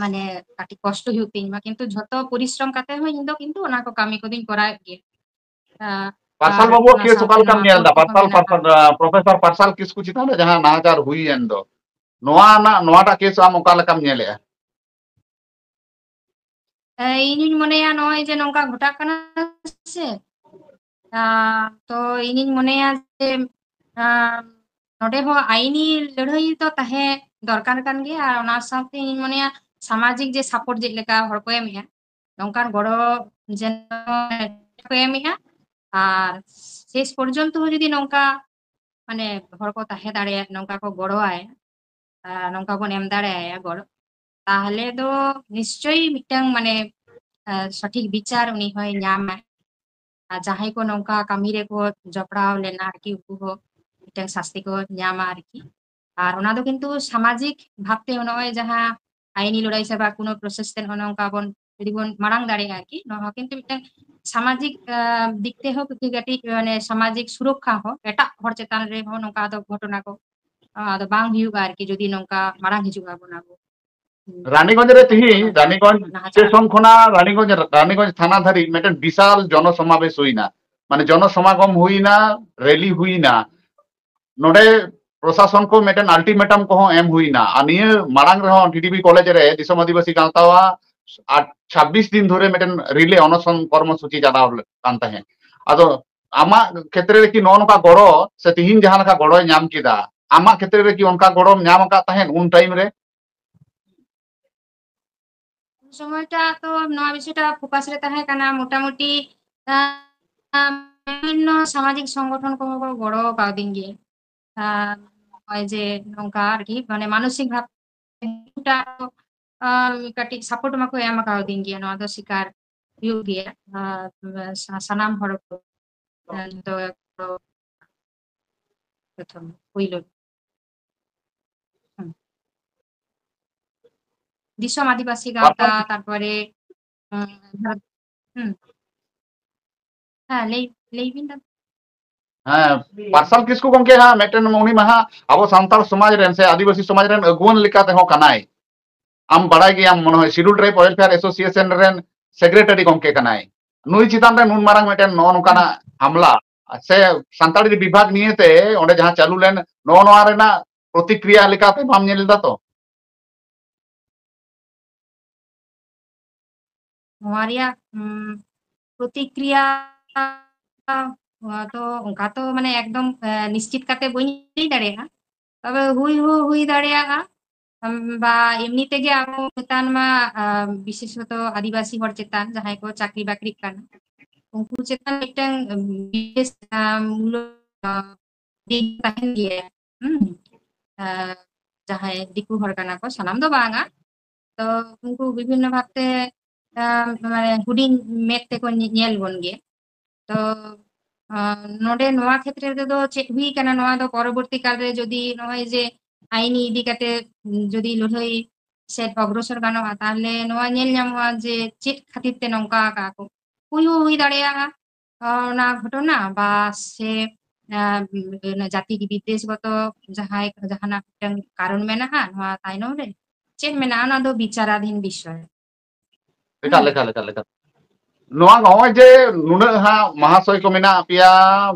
ᱢᱟᱱᱮ ᱠᱟᱹᱴᱤᱡ ᱠᱚᱥᱴᱚ ᱦᱩᱭᱩᱜ ᱛᱤᱧ ᱢᱟ, ᱠᱤᱱᱛᱩ ᱡᱷᱚᱛᱚ ᱯᱚᱨᱤᱥᱨᱚᱢ ᱠᱟᱛᱮ ᱦᱚᱸ ᱤᱧ ᱫᱚ ᱠᱤᱱᱛᱩ ᱚᱱᱟ ᱠᱚ ᱠᱟᱹᱢᱤ ᱠᱚᱫᱚᱧ ᱠᱚᱨᱟᱣᱮᱫ ᱜᱮᱭᱟ᱾ ᱟᱨ ᱯᱟᱨᱥᱟᱞ ᱵᱟᱹᱵᱩᱣᱟᱜ ᱚᱱᱟ ᱠᱮᱥ ᱥᱟᱶᱛᱮ ᱚᱠᱟ ᱞᱮᱠᱟᱢ ᱱᱚᱣᱟ ᱧᱮᱞ ᱠᱚ ᱮᱫᱟ? ᱡᱚᱛᱚ ᱯᱟᱨᱥᱟᱞ, ᱢᱮᱱᱟᱜᱼᱟ᱾ ᱯᱟᱨᱥᱟᱞ, ᱟᱸ, ᱯᱨᱚᱯᱷᱮᱥᱚᱨ ᱯᱟᱨᱥᱟᱞ ᱠᱤᱥᱠᱩ ᱪᱮᱛᱟᱱ ᱨᱮ ᱡᱟᱦᱟᱸ ᱱᱟᱦᱟᱪᱟᱨ ᱦᱩᱭᱮᱱ ᱫᱚ, ᱱᱚᱣᱟ ᱨᱮᱱᱟᱜ, ᱱᱚᱣᱟᱴᱟᱜ ᱠᱮᱥ ᱟᱢ ᱚᱠᱟ ᱞᱮᱠᱟᱢ ᱧᱮᱞᱮᱫᱼᱟ? ᱮ, ᱤᱧᱤᱧ ᱢᱚᱱᱮᱭᱟ ᱱᱚᱜᱼᱚᱭ ᱡᱮ ᱱᱚᱝᱠᱟ ᱜᱷᱚᱴᱟᱜ ᱠᱟᱱᱟ ᱥᱮ, ᱟᱸ, ᱛᱚ ᱤᱧᱤᱧ ᱢᱚᱱᱮᱭᱟ ᱡᱮ, ᱟᱸ, ᱱᱚᱰᱮ ᱦᱚᱸ ᱟᱭᱤᱱᱤ ᱞᱟᱹᱲᱦᱟᱹᱭ ᱫᱚ ᱛᱟᱦᱮᱸ ᱫᱚᱨᱠᱟᱨ ᱠᱟᱱ ᱜᱮᱭᱟ, ᱟᱨ ᱚᱱᱟ ᱥᱟᱶᱛᱮ ᱤᱧᱤᱧ ᱢᱚᱱᱮᱭᱟ ᱥᱟᱢᱟᱡᱤᱠ ᱡᱮ ᱥᱟᱯᱳᱨᱴ ᱪᱮᱫ ᱞᱮᱠᱟ ᱦᱚᱲ ᱠᱚ ᱮᱢᱮᱜᱼᱟ, ᱱᱚᱝᱠᱟᱱ ᱜᱚᱲᱚ ᱡᱮᱱᱚ ᱠᱚ ᱮᱢᱮᱜᱼᱟ, ᱟᱨ ᱥᱮᱥ ᱯᱚᱨᱡᱚᱱᱛᱚ ᱦᱚᱸ ᱡᱩᱫᱤ ᱱᱚᱝᱠᱟ ᱢᱟᱱᱮ ᱦᱚᱲ ᱠᱚ ᱛᱟᱦᱮᱸ ᱫᱟᱲᱮᱭᱟᱜ, ᱱᱚᱝᱠᱟ ᱠᱚ ᱜᱚᱲᱚᱣᱟᱭᱟ, ᱟᱨ ᱱᱚᱝᱠᱟ ᱵᱚᱱ ᱮᱢ ᱫᱟᱲᱮᱭᱟᱭᱟ ᱜᱚᱲᱚ, ᱛᱟᱦᱞᱮ ᱫᱚ ᱱᱤᱥᱪᱳᱭ ᱢᱤᱫᱴᱟᱝ ᱢᱟᱱᱮ, ᱟᱸ, ᱥᱚᱴᱷᱤᱠ ᱵᱤᱪᱟᱨ ᱩᱱᱤ ᱦᱚᱸᱭ ᱧᱟᱢᱟᱭ᱾ ᱟᱨ ᱡᱟᱦᱟᱸᱭ ᱠᱚ ᱱᱚᱝᱠᱟ ᱠᱟᱹᱢᱤ ᱨᱮᱠᱚ ᱡᱚᱯᱲᱟᱣ ᱞᱮᱱᱟ ᱟᱨᱠᱤ, ᱩᱱᱠᱩ ᱦᱚᱸ ᱢᱤᱫᱴᱟᱝ ᱥᱟᱥᱛᱤ ᱠᱚ ᱧᱟᱢᱟ ᱟᱨᱠᱤ᱾ ᱟᱨ ᱚᱱᱟ ᱫᱚ ᱠᱤᱱᱛᱩ ᱥᱟᱢᱟᱡᱤᱠ ᱵᱷᱟᱵᱽᱛᱮ ᱱᱚᱜᱼᱚᱭ ᱡᱟᱦᱟᱸ ᱟᱭᱤᱱᱤ ᱞᱟᱹᱲᱦᱟᱹᱭ ᱥᱮ ᱵᱟ ᱠᱳᱱᱳ ᱯᱨᱚᱥᱮᱥ ᱛᱮ ᱱᱚᱜᱼᱚ ᱱᱚᱝᱠᱟ ᱵᱚᱱ ᱡᱩᱫᱤ ᱵᱚᱱ ᱢᱟᱲᱟᱝ ᱫᱟᱲᱮᱭᱟᱜᱼᱟ ᱟᱨᱠᱤ, ᱱᱚᱣᱟ ᱦᱚᱸ ᱠᱤᱱᱛᱩ ᱢᱤᱫᱴᱟᱝ ᱥᱟᱢᱟᱡᱤᱠ, ᱟᱸ, ᱫᱤᱠ ᱛᱮᱦᱚᱸ ᱠᱟᱹᱴᱤᱡ ᱠᱟᱹᱴᱤᱡ ᱢᱟᱱᱮ ᱥᱟᱢᱟᱡᱤᱠ ᱥᱩᱨᱚᱠᱠᱷᱟ ᱦᱚᱸ ᱮᱴᱟᱜ ᱦᱚᱲ ᱪᱮᱛᱟᱱ ᱨᱮᱦᱚᱸ ᱱᱚᱝᱠᱟ ᱫᱚ ᱜᱷᱚᱴᱚᱱᱟ ᱠᱚ, ᱟᱸ, ᱟᱫᱚ ᱵᱟᱝ ᱦᱩᱭᱩᱜᱼᱟ ᱟᱨᱠᱤ, ᱡᱩᱫᱤ ᱱᱚᱝᱠᱟ ᱢᱟᱲᱟᱝ ᱦᱤᱡᱩᱜ ᱟᱵᱚᱱ ᱟᱵᱚ᱾ ᱦᱩᱸ᱾ ᱨᱟᱱᱤᱜᱚᱸᱡᱽ ᱨᱮ ᱛᱤᱦᱤᱧ, ᱱᱚᱝᱠᱟ ᱨᱟᱱᱤᱜᱚᱸᱡᱽ ᱱᱟᱦᱟᱪᱟᱨ ᱥᱴᱮᱥᱚᱱ ᱠᱷᱚᱱᱟᱜ ᱨᱟᱱᱤᱜᱚᱸᱡᱽ, ᱨᱟᱱᱤᱜᱚᱸᱡᱽ ᱛᱷᱟᱱᱟ ᱫᱷᱟᱹᱨᱤᱡ ᱢᱤᱫᱴᱮᱱ ᱵᱤᱥᱟᱞ ᱡᱚᱱᱚ ᱥᱚᱢᱟᱵᱮᱥ ᱦᱩᱭᱱᱟ, ᱢᱟᱱᱮ ᱡᱚᱱᱚ ᱥᱚᱢᱟᱜᱚᱢ ᱦᱩᱭᱱᱟ, ᱨᱮᱞᱤ ᱦᱩᱭᱱᱟ᱾ ᱱᱚᱰᱮ ᱯᱨᱚᱥᱟᱥᱚᱱ ᱠᱚ ᱢᱤᱫᱴᱮᱱ ᱟᱞᱴᱤᱢᱮᱴᱟᱢ ᱠᱚᱦᱚᱸ ᱮᱢ ᱦᱩᱭᱱᱟ᱾ ᱟᱨ ᱱᱤᱭᱟᱹ ᱢᱟᱲᱟᱝ ᱨᱮᱦᱚᱸ ᱰᱤᱰᱤᱵᱤ ᱠᱚᱞᱮᱡᱽ ᱨᱮ ᱫᱤᱥᱚᱢ ᱟᱹᱫᱤᱵᱟᱹᱥᱤ ᱜᱟᱶᱛᱟᱣᱟᱜ ᱟᱨ ᱪᱷᱟᱵᱵᱤᱥ ᱫᱤᱱ ᱫᱷᱚᱨᱮ ᱢᱤᱫᱴᱮᱱ ᱨᱤᱞᱮ ᱚᱱᱚᱥᱚᱱ ᱠᱚᱨᱢᱚᱥᱩᱪᱤ ᱪᱟᱞᱟᱣ ᱠᱟᱱ ᱛᱟᱦᱮᱸᱫ᱾ ᱟᱫᱚ ᱟᱢᱟᱜ ᱠᱷᱮᱛᱨᱮ ᱨᱮ ᱠᱤ ᱱᱚᱜᱼᱚ ᱱᱚᱝᱠᱟ ᱜᱚᱲᱚ, ᱥᱮ ᱛᱤᱦᱤᱧ ᱡᱟᱦᱟᱸ ᱞᱮᱠᱟ ᱜᱚᱲᱚᱭ ᱧᱟᱢ ᱠᱮᱫᱟ, ᱟᱢᱟᱜ ᱠᱷᱮᱛᱨᱮ ᱨᱮ ᱠᱤ ᱚᱱᱠᱟ ᱜᱚᱲᱚᱢ ᱧᱟᱢ ᱟᱠᱟᱫ ᱛᱟᱦᱮᱸᱫ ᱩᱱ ᱴᱟᱭᱤᱢ ᱨᱮ? ᱩᱱ ᱥᱚᱢᱚᱭᱴᱟ ᱛᱚ ᱱᱚᱣᱟ ᱵᱤᱥᱚᱭᱴᱟ ᱯᱷᱳᱠᱟᱥ ᱨᱮ ᱛᱟᱦᱮᱸ ᱠᱟᱱᱟ, ᱢᱚᱴᱟᱢᱩᱴᱤ, ᱟᱸ, ᱵᱤᱵᱷᱤᱱᱱᱚ ᱥᱟᱢᱟᱡᱤᱠ ᱥᱚᱝᱜᱚᱴᱷᱚᱱ ᱠᱚᱦᱚᱸ ᱠᱚ ᱜᱚᱲᱚ ᱠᱟᱣᱫᱤᱧ ᱜᱮᱭᱟ᱾ ᱟᱨ ᱱᱚᱜᱼᱚᱭ ᱡᱮ ᱱᱚᱝᱠᱟ ᱟᱨᱠᱤ, ᱢᱟᱱᱮ, ᱢᱟᱱᱚᱥᱤᱠ ᱵᱷᱟᱵ ᱟᱸ, ᱠᱟᱹᱴᱤᱡ ᱥᱟᱯᱳᱨᱴ ᱢᱟᱠᱚ ᱮᱢ ᱟᱠᱟᱣᱫᱤᱧ ᱜᱮᱭᱟ, ᱱᱚᱣᱟ ᱫᱚ ᱥᱤᱠᱟᱨ ᱦᱩᱭᱩᱜ ᱜᱮᱭᱟ᱾ ᱟᱨ ᱥᱟ-, ᱥᱟᱱᱟᱢ ᱦᱚᱲ ᱠᱚ, ᱟᱸ, ᱡᱚᱛᱚ ᱜᱮᱠᱚ ᱯᱨᱚᱛᱷᱚᱢ ᱯᱳᱭᱞᱳ᱾ ᱦᱩᱸ᱾ ᱫᱤᱥᱚᱢ ᱟᱹᱫᱤᱵᱟᱹᱥᱤ ᱜᱟᱶᱛᱟ, ᱛᱟᱨᱯᱚᱨᱮ, ᱩᱸ, ᱦᱩᱸ᱾ ᱦᱮᱸ, ᱞᱟᱹᱭ, ᱞᱟᱹᱭ ᱵᱤᱱ ᱫᱟ᱾ ᱦᱮᱸ, ᱯᱟᱨᱥᱟᱞ ᱠᱤᱥᱠᱩ ᱜᱚᱢᱠᱮ ᱦᱟᱸᱜ ᱢᱤᱫᱴᱮᱱ, ᱩᱱᱤ ᱢᱟ ᱦᱟᱸᱜ ᱟᱵᱚ ᱥᱟᱱᱛᱟᱲ ᱥᱚᱢᱟᱡᱽ ᱨᱮᱱ ᱥᱮ ᱟᱹᱫᱤᱵᱟᱹᱥᱤ ᱥᱚᱢᱟᱡᱽ ᱨᱮᱱ ᱟᱹᱜᱩᱣᱟᱹᱱ ᱞᱮᱠᱟ ᱛᱮᱦᱚᱸ ᱠᱟᱱᱟᱭ᱾ ᱟᱢ ᱵᱟᱲᱟᱭ ᱜᱮᱭᱟᱢ ᱢᱚᱱᱮ ᱦᱚᱭ, Scheduled Tribe Welfare Association ᱨᱮᱱ ᱥᱮᱠᱨᱮᱴᱟᱨᱤ ᱜᱚᱢᱠᱮ ᱠᱟᱱᱟᱭ᱾ ᱱᱩᱭ ᱪᱮᱛᱟᱱ ᱨᱮ ᱱᱩᱱ ᱢᱟᱨᱟᱝ ᱢᱤᱫᱴᱮᱱ ᱱᱚᱜᱼᱚ ᱱᱚᱝᱠᱟᱱᱟᱜ ᱦᱟᱢᱞᱟ ᱥᱮ ᱥᱟᱱᱛᱟᱲᱤ ᱵᱤᱵᱷᱟᱜᱽ ᱱᱤᱭᱮᱛᱮ ᱚᱸᱰᱮ ᱡᱟᱦᱟᱸ ᱪᱟᱹᱞᱩ ᱞᱮᱱ, ᱱᱚᱜᱼᱚ ᱱᱚᱣᱟ ᱨᱮᱱᱟᱜ ᱯᱨᱚᱛᱤᱠᱨᱤᱭᱟ ᱞᱮᱠᱟᱛᱮ ᱵᱟᱢ ᱧᱮᱞ ᱮᱫᱟ ᱛᱚ? ᱱᱚᱣᱟ ᱨᱮᱭᱟᱜ, ᱩᱢ, ᱯᱨᱚᱛᱤᱠᱨᱤᱭᱟ, ᱱᱚᱣᱟ ᱫᱚ ᱚᱱᱠᱟ ᱛᱚ ᱢᱟᱱᱮ ᱮᱠᱫᱚᱢ, ᱮ, ᱱᱤᱥᱪᱤᱛ ᱠᱟᱛᱮ ᱵᱟᱹᱧ ᱞᱟᱹᱭ ᱫᱟᱲᱮᱭᱟᱜᱼᱟ, ᱛᱚᱵᱮ ᱦᱩᱭ ᱦᱚᱸ ᱦᱩᱭ ᱫᱟᱲᱮᱭᱟᱜᱼᱟ᱾ ᱟᱢ, ᱵᱟ ᱮᱢᱱᱤ ᱛᱮᱜᱮ ᱟᱵᱚ ᱪᱮᱛᱟᱱ ᱢᱟ, ᱟ, ᱵᱤᱥᱮᱥᱚᱛᱚ ᱟᱹᱫᱤᱵᱟᱹᱥᱤ ᱦᱚᱲ ᱪᱮᱛᱟᱱ, ᱡᱟᱦᱟᱸᱭ ᱠᱚ ᱪᱟᱹᱠᱨᱤ ᱵᱟᱹᱠᱨᱤᱜ ᱠᱟᱱᱟ, ᱩᱱᱠᱩ ᱪᱮᱛᱟᱱ ᱢᱤᱫᱴᱟᱝ, ᱩᱢ, ᱵᱤᱥᱮᱥ, ᱟ, ᱢᱩᱞᱚᱠ, ᱟ, ᱫᱤᱠ ᱛᱟᱦᱮᱱ ᱜᱮᱭᱟ᱾ ᱦᱩᱸ? ᱟ, ᱡᱟᱦᱟᱸᱭ ᱫᱤᱠᱩ ᱦᱚᱲ ᱠᱟᱱᱟ ᱠᱚ, ᱥᱟᱱᱟᱢ ᱫᱚ ᱵᱟᱝᱟ, ᱛᱚ ᱩᱱᱠᱩ ᱵᱤᱵᱷᱤᱱᱱᱚ ᱵᱷᱟᱵᱛᱮ, ᱟ, ᱢᱟᱱᱮ ᱦᱩᱰᱤᱧ ᱢᱮᱫ ᱛᱮᱠᱚ ᱧᱮ-, ᱧᱮᱞ ᱵᱚᱱ ᱜᱮ᱾ ᱛᱚ, ᱟ, ᱱᱚᱰᱮ ᱱᱚᱣᱟ ᱠᱷᱮᱛᱨᱮ ᱨᱮᱫᱚ ᱪᱮᱫ ᱦᱩᱭ ᱠᱟᱱᱟ, ᱱᱚᱣᱟ ᱫᱚ ᱯᱚᱨᱚᱵᱚᱨᱛᱤ ᱠᱟᱞ ᱨᱮ ᱡᱩᱫᱤ ᱱᱚᱜᱼᱚᱭ ᱡᱮ ᱟᱭᱤᱱᱤ ᱤᱫᱤ ᱠᱟᱛᱮ ᱡᱩᱫᱤ ᱞᱟᱹᱲᱦᱟᱹᱭ ᱥᱮᱫ ᱚᱜᱨᱚᱥᱚᱨ ᱜᱟᱱᱚᱜᱼᱟ, ᱛᱟᱦᱞᱮ ᱱᱚᱣᱟ ᱧᱮᱞ ᱧᱟᱢᱚᱜᱼᱟ ᱡᱮ ᱪᱮᱫ ᱠᱷᱟᱹᱛᱤᱨ ᱛᱮ ᱱᱚᱝᱠᱟ ᱟᱠᱟᱜᱼᱟ ᱠᱚ᱾ ᱦᱩᱭ ᱦᱚᱸ ᱦᱩᱭ ᱫᱟᱲᱮᱭᱟᱜᱼᱟ, ᱟ, ᱚᱱᱟ ᱜᱷᱚᱴᱚᱱᱟ ᱵᱟ ᱥᱮ, ᱟ, ᱚᱱᱟ ᱡᱟᱹᱛᱤ ᱵᱤᱫᱽᱫᱮᱥ ᱜᱚᱛᱚ ᱡᱟᱦᱟᱸᱭ, ᱡᱟᱦᱟᱱᱟᱜ ᱢᱤᱫᱴᱟᱝ ᱠᱟᱨᱚᱱ ᱢᱮᱱᱟᱜᱼᱟ ᱱᱚᱣᱟ ᱛᱟᱭᱱᱚᱢ ᱨᱮ᱾ ᱪᱮᱫ ᱢᱮᱱᱟᱜᱼᱟ, ᱚᱱᱟ ᱫᱚ ᱵᱤᱪᱟᱨᱟᱫᱷᱤᱱ ᱵᱤᱥᱚᱭ᱾ ᱮᱠᱟᱞ, ᱦᱩᱸ᱾ ᱮᱠᱟᱞ, ᱮᱠᱟᱞ, ᱮᱠᱟᱞ᱾ ᱱᱚᱣᱟ ᱱᱚᱜᱼᱚᱭ ᱡᱮ ᱱᱩᱱᱟᱹᱜ ᱦᱟᱸᱜ ᱢᱟᱦᱟᱥᱚᱭ ᱠᱚ ᱢᱮᱱᱟᱜ ᱯᱮᱭᱟ,